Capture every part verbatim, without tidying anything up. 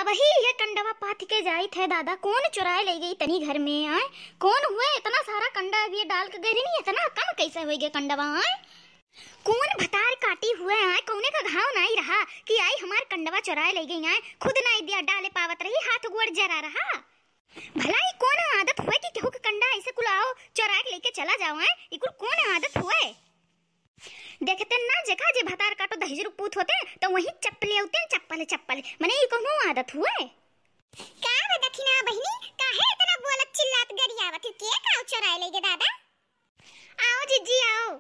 वही ये कंडवा पाथि के जाइत है दादा, कौन चुराए लइ गइ तनी घर में आय? कौन हुए इतना सारा कंडा अभी ये डाल के गइ रही, इतना कम कैसे होइ गए कंडवा आय? कौन भतार काटी हुए आय, कौने का घाव नाई रहा कि आई हमार कंडवा चुराए लइ गइ आय? खुद नाई दिया डाले पावत रही, हाथ गोड़ जरा रहा। भला ई कौन आदत हुए कि केहू के कंडा ऐसे कुल आओ चुराए के लेके चला जाओ आय? ई कुल कौन आदत हुए? देखते ना जेका जे भतार काटो दहिजरू पूत होते, तो वहीं चप्पले उते चप्पल चप्पल, मने ई कौनो आदत हुए? का बे दखिना बहिनी, काहे इतना बोलत चिल्लात गरियावत हो? के काव चोराए लेगे दादा? आओ जिज्जी आओ।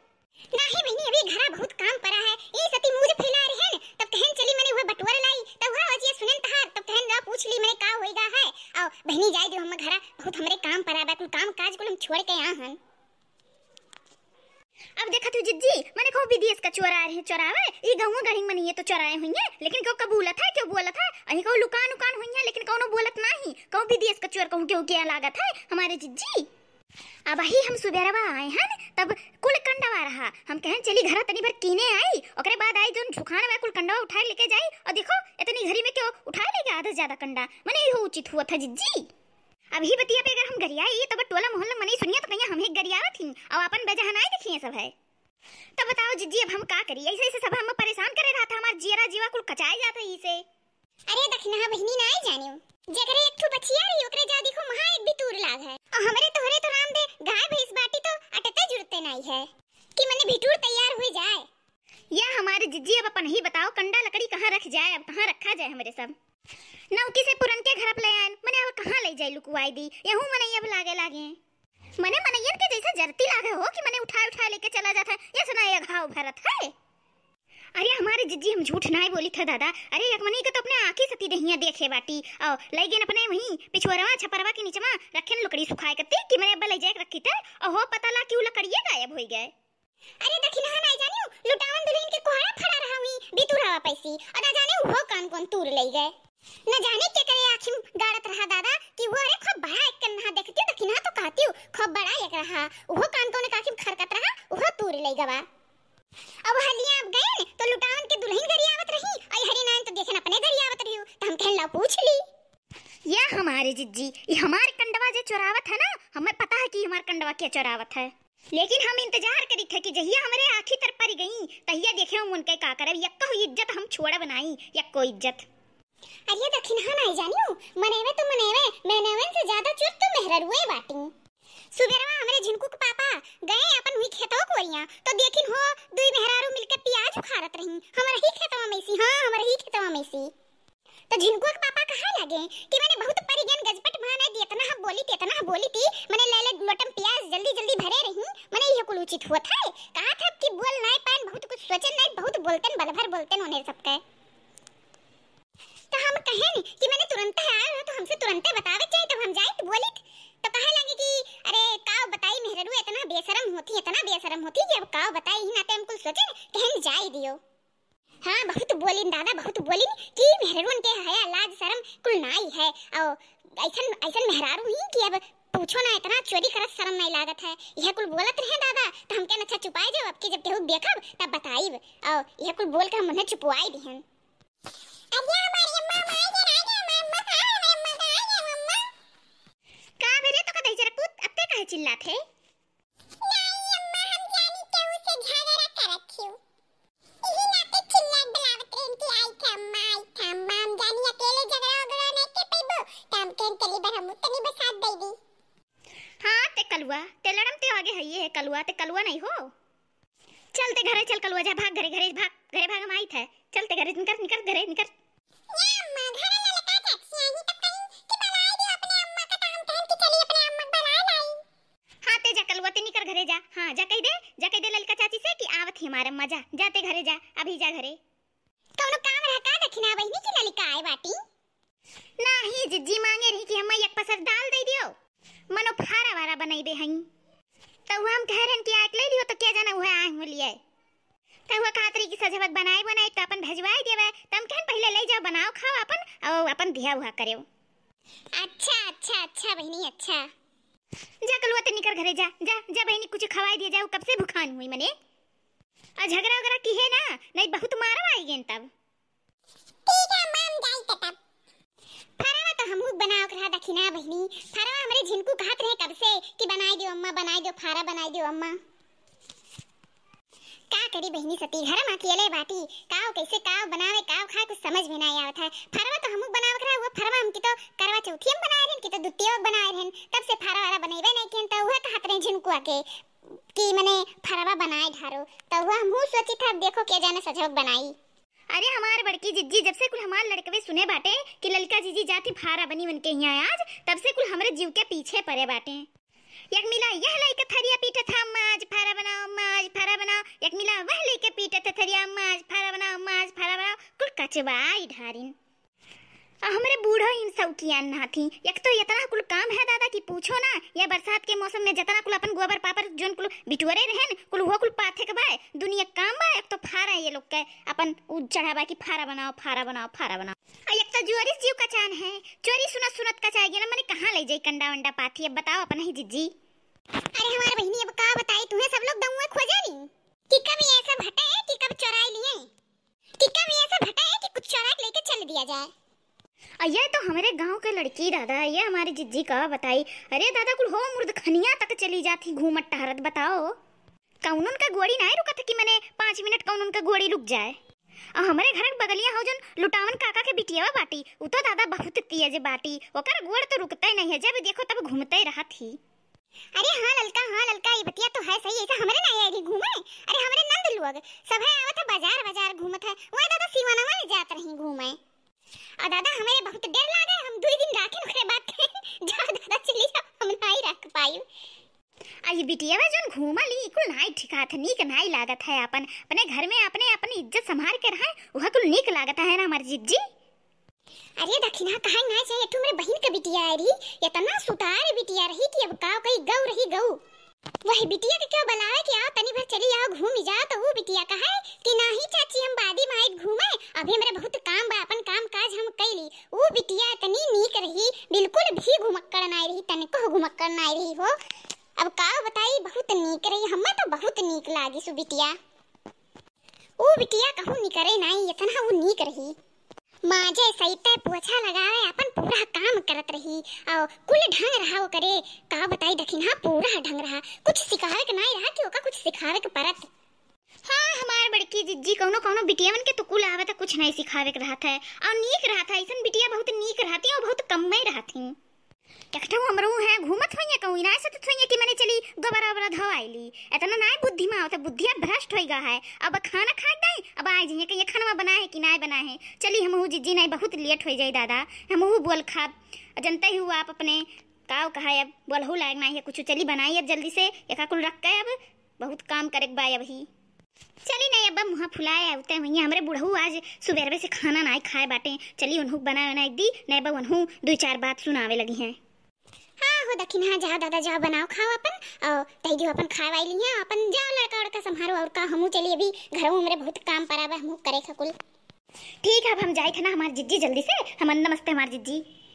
नाही बहिनी, अभी घरा बहुत काम परा है, ई सती मुझ फैला रहे हैं, तब कहन चली मने वह बटुअर लाई, तब वह अजिया सुनन तहार, तब कहन ला पूछ ली मने का होइगा है। आओ बहिनी जाए दियो हम घरा, बहुत हमरे काम परा बा, कुल काम काज कुल हम छोड़ के आ हन। अब देखत हूँ जिज्जी, मने कहूँ विदेश का चोरा रहे चोरावे, ई गहुआ गढ़ी मने ये तो चोराए हुई है, लेकिन क्यों कबूलत है, क्यों बोलत है, अही कहूँ लुकान उकान हुई है, लेकिन कौनो बोलत नाही, कहूँ विदेश का चोर कहूँ क्यों क्या लागत है हमारे जिज्जी। अब ही हम सुबेरवा आए हैं न, तब कुल कंडवा रहा, हम कहें चली घर तनी भर कीने आई, ओकरे बाद आई जोन झुखान बा कुल कंडवा उठाए लेके जाई, और देखो इतनी घड़ी में क्यों उठाए लेके आधा से ज्यादा कंडा, मने इहो उचित हुआ था जिज्जी। अब ही बतिया पे अगर हम गरियाई, तब टोला मोहल्ला मनई सुनिया तो कहिया हम ही गरियावत ही, और अपन बेजहनाई देखिए सब है। तब बताओ जिज्जी, अब हम का करी? ऐसे ऐसे सब हम परेशान करे रहत है, हमार जियरा जीवा कुल कचाए जात है इसे। अरे दखिनहा बहिनी नाई जानियो, जेकरे एक ठो बछिया रही ओकरे जा देखो महा एक बितूर लाग है, और हमरे तोहरे तो राम दे गाय भैंस बाटी तो अटते जुड़ते नाई है कि मने बिटूर तैयार हुई जाए। या हमारे जिज्जी, अब अपन ही बताओ, कंडा लकड़ी कहाँ रख जाए, अब कहाँ रखा जाए हमरे सब? नौकी से पुरन के घर पे ले आयन, मने अब कहाँ ले जाए लुकुआई दी, यहू मनई अब लागे लागे। मने मनइयन के जैसे जरती लागे हो कि मने उठाए उठाए लेके चला जात है, ये सुना ये घाव भरत है। अरे हमारे जिज्जी, हम झूठ नाई बोली थे दादा, अरे एक मनई के तो अपने आँखी सती दहिया देखे बाटी, और ले गेन अपने वहीं पिछुअरवा छपरवा के नीचवा रखेन लकड़ी सुखाए कत्ती कि मने अब ले जाए के रखी थे, और हो पता ला कि उ लकड़िए गायब होई गए। अरे दखिनहा नाई जानियो, लुटावन दुल्हन के कोहड़ा फड़ा रहा हुई, बितुरावा पैसी, और ना जाने उहो कान कौन तूर ले गए। न जाने के करे आँखी में गाड़त रहा दादा कि वो अरे खूब बड़ा एक कन्हा देखती दखिनहा तो कहती हूँ, खूब बड़ा एक रहा, उहो कान कौन आँखी में खरकत रहा, उहो तूर ले गवा। अब हलिया अब गए तो लुटावन के दुल्हन गरियावत रही, और हरी नान तो देखे अपने गरियावत रही, तो हम कहन ला पूछ ली। या हमारे जिज्जी, ये हमार कंडवा जे चोरावत है ना, हमें पता है कि हमार कंडवा क्या चोरावत है। लेकिन हम इंतजार करी थे कि जहिया हमरे आँखी तर परि गई, तहिया देखे हम उनके का करब, यक्को इज्जत हम छोड़ब नाई, यक्को इज्जत। अरे दखिनहा नाई जानियो, मनेवे तो मनेवे, मनेवन से ज्यादा चुर तो मेहररुए बाटी। सुबेरवा हमरे झिनकू के पापा गए अपन हुई खेतवा कोरिया, तो देखिन हो दुई मेहरारू मिलके प्याज उखाड़त रही, हमरे ही खेतवा में सी, हाँ, हमरे ही खेतवा में सी। तो झिनकुआ के पापा कहा लगे कि मने बहुत परिगन गजपट भान है, इतना हम बोली थी, इतना हम बोली थी, मने ले ले लोटम प्याज जल्दी जल्दी भरे रही, मने यह कुल उचित हुआ था। कहा था कि बोल नाई पाएन, बहुत कुछ सोचन नाई, बहुत बोलतेन, बल भर बोलतेन उन्हें सबके। तो हम कहेन कि मने तुरंत आए हो तो हमसे तुरंत बतावे चाहिए, तब हम जाइत बोलित। तो कहे लगे कि अरे काव बताई मेहररू, इतना बेशरम होती, इतना बेशरम होती कि अब काव बताई, ही नाते हम कुल सोचन कहन जाए दियो। हाँ, बहुत बोलिन दादा, बहुत बोलिन कि मेहररुन के हया लाज शरम कुल नाई है। और ऐसन, ऐसन मेहरारू ही कि अब पूछो ना, इतना चोरी करत शरम नाई लागत है। यह कुल बोलत रहे दादा, तो हमके अच्छा चुपाए जाओ, अब की जब केहू देखब तब बताइब। और यह कुल बोल के हम उन्हें चुपवाई दिहन। अरे हमारी अम्मा, हम आ गए, आ गए, हमारी अम्मा, कहाँ है हमारी अम्मा, कहाँ है हमारी अम्मा? का भेले तो का दहिजर पूत, अब ते काहे चिल्लात है? नाई अम्मा, हम जानी केहू से झगड़ा करत हियो। इही नाते चिल्लात बलावत रहन कि आई था अम्मा, आई था अम्मा। हम जानी अकेले झगड़ा वगड़ा नहीं के पैबो, तो हम कहन चली बर हम तनी बसात दे दी। हाँ, ते कलुआ, ते लड़म ते आगे है, ये है कलुआ, ते कलुआ नहीं हो। चल ते घरे चल कलुआ, जा भाग घरे, घरे भाग, घरे भाग, हम आई था। चल ते घरे निकर, निकर घरे निकर। या अम्मा, घर वाला का चाची आई, तब कहीं कि बलाए दे अपने अम्मा का, तो हम कहन कि चली अपने अम्मा का बलाए लाई। हाँ, ते जा कलुआ, ते निकर घरे जा। हाँ, जा कह दे, जा कह दे ललिका चाची से कि आवत ही हमार अम्मा, जा, जा ते घरे जा, अभी जा घरे। कौनो काम रहा का दखिना बहिनी कि ललिका आए बाटी? नाही जिज्जी, मांगे रही कि हम एक पसर दाल दे दियो, मनो फारा वारा बनाई दे हई। तो वो हम कह रहन कि आके ले लियो, तो क्या जाना हुआ आए हो लिए। तो हुआ कहत रही कि सजवत बनाए बनाए तो अपन भेजवाए देवे, तो हम कहन पहले ले जाओ, बनाओ, खाओ अपन, और अपन दिया हुआ करेओ। अच्छा, अच्छा, अच्छा बहिनी, अच्छा। जा कलुआ ते निकर घरे जा, जा, जा बहिनी कुछ खवाई दिया जाओ, कब से भुखान हुई मने। आ झगड़ा वगड़ा की है ना, नहीं बहुत मारब आई गेन तब। ठीक है अम्मा, हम जाई त तब। कि ना बहिनी, फरवा हमरे झिनकू कहत रहे कब से कि बनाई दियो अम्मा, बनाई दियो, फारा बनाई दियो अम्मा। का करी बहिनी सती, घर में अकेले बाटी, काव कैसे काव बनावे, काव खाए, कुछ समझ में नाहीं आवत है। फरवा तो हमहू बनावे के रहा, वो फरवा हम की तो करवा चौथी हम बनाए रहन, की तो दुतिया बनाए रहन, तब से फरवा वाला बनैबे नाहीं किहन, तो उहे कहत रहे झिनकुआ के कि मने फरवा बनाए ढारो, तो वो हमहू सोची था, अब देखो के जाने सजवक बनाई। अरे हमार बड़की जिज्जी, जब से कुल हमार लड़कवे सुने बाटे कि ललका जिज्जी जाती फारा बनी उनके हियाँ आज, तब से कुल हमरे जीव के पीछे परे बाटे। एक मिला यह लइके थरिया पीटत है, "अम्मा आज फारा बनाओ, अम्मा आज फारा बनाओ।" एक मिला वह लइके पीटत है थरिया, "अम्मा आज फारा बनाओ, अम्मा आज फारा बनाओ।" कुल कचवाई ढारिन। आ हमरे बूढ़ो ही सौकियान ना थी। एक तो इतना कुल काम है दादा कि पूछो ना। या बरसात के मौसम में जितना कुल अपन गोबर पापर जोन कुल बिटोरे रहन, कुल वो कुल पाथे के बाय। दुनिया काम बा, एक तो फारा ये लोग के अपन उ चढ़ावा कि फारा बनाओ, फारा बनाओ, फारा बनाओ। आ एक तो जोरी जीव कचान है, चोरी सुनत सुनत कचाए गया ना, मने कहाँ ले जाई कंडा वंडा पाथी? अब बताओ अपन ही जिज्जी। अरे हमार बहिनी, अब का बताई तुम्हें, सब लोग दउए खोजे नी कि कब ये सब हटे कि कब चोराई लिए, कि कब ये सब हटे कि कुछ चोरा के लेके चल दिया जाए। आ ये तो हमरे गांव के लड़की दादा, ये हमारी जिज्जी का बताई। अरे दादा, कुल हो मुर्दखनिया तक चली जाती घूमत टहरत, बताओ। कौन उनका गोड़ी नाहीं रुकत कि मने पाँच मिनट कौन उनका गोड़ी रुक जाए। आ हमरे घर के बगलिया हो जौन लुटावन काका के बिटियावा बाटी, उ तो दादा बहुत तेज बाटी, ओकर गोड़ तो रुकते नहीं है, जब देखो तब घूमते रहत ही। अरे हाँ ललका, हाँ ललका, ये बतिया तो है सही, ऐसा हमरे ना आई रही घूमे। अरे हमरे नंद लोग सब है आवत है बाजार, बाजार घूमत है, वहाँ दादा सिवानवा जात रही घूमे। और दादा हमें बहुत डर लागे, हम दो दिन राखे ओकरे बाद के जाओ दादा चली जाओ, हम नाहीं रख पाई। आ ये बिटियावा जौन घूमली, कुल नाहीं ठिकात है, नीक नाहीं लागत है, अपन अपने घर में अपने अपनी इज्जत संभाल के रहे, वह कुल नीक लागत है ना हमार जिज्जी। अरे दखिनहा, कहाँ ना चाहे, एक ठो हमरे बहिन के बिटिया आई रही, इतना सुतार बिटिया रही कि अब का कही, गऊ रही गऊ। वही बिटिया के क्यों बुलावे कि आओ तनी भर चली आओ घूमी जाओ, तो वो बिटिया कहे कि नाहीं चाची, हम बादी माइत घूमे, अभी हमरे बहुत काम बा, अपन काम काज हम कैली। वो बिटिया इतनी नीक रही, बिल्कुल भी घुमक्कड़ नाहीं रही, तनिको घुमक्कड़ नाहीं रही हो। अब का बताई, बहुत नीक रही, हमें तो बहुत नीक लागी सु बिटिया। ऊ बिटिया कहूँ निकरे नाई, इतना ऊ नीक रही। माजे, सैते, पोछा लगावे, अपन पूरा काम करत रही। और कुल ढंग रहा ओकरे, का बताई दखिनहा, पूरा ढंग रहा। कुछ सिखावे के नाई रहा कि ओका कुछ सिखावे के परत। हाँ, हमार बड़की जिज्जी, कौनो कौनो बिटियावन के तो कुल आवत है, कुछ नाई सिखावे के रहत है। और नीक रहत है, ऐसन बिटिया बहुत नीक रहती और बहुत कम में रहती। एक ठो हमरो है, घूमत होइए कहूँ, इनाय सतत होइए कि मने चली गोबरा ओबरा धो आइली। इतना नाय बुद्धि में आवत है, बुद्धिया भ्रष्ट होई गा है। अब खाना खाए दाई, अब आए जाइए कहिए खाना बनाए है कि नाय बनाए है। चली हमहू जिज्जी, नाय बहुत लेट होई जाई दादा, हमहू बोल खाब। जनते ही हुआ आप अपने काव कहा है, अब बोलहू लायक नाय है कुछ। चली बनाई अब जल्दी से, एका कुल रख के अब बहुत काम करे के बा अबही। चली नहीं, अब मुँह फुलाए आवते हुई, हमरे बुढ़ऊ आज सुबेरवे से खाना नाय खाए बाटे। चली उन्हू बनाए बनाए दी, नहीं बा उन्हू दो चार बात सुनावे लगी हैं। हाँ हो दखिनहा, जाओ दादा जाओ, बनाओ खाओ अपन, और तही दियो अपन खाए वाई ली हैं, अपन जाओ लड़का उड़का संभारो, और का हमहू चली अभी घरों हमरे बहुत काम पड़ा बा, हमहू करे खकुल। ठीक है, अब हम जाए थे ना हमार जिज्जी, जल्दी से हमन, नमस्ते हमार जिज्जी।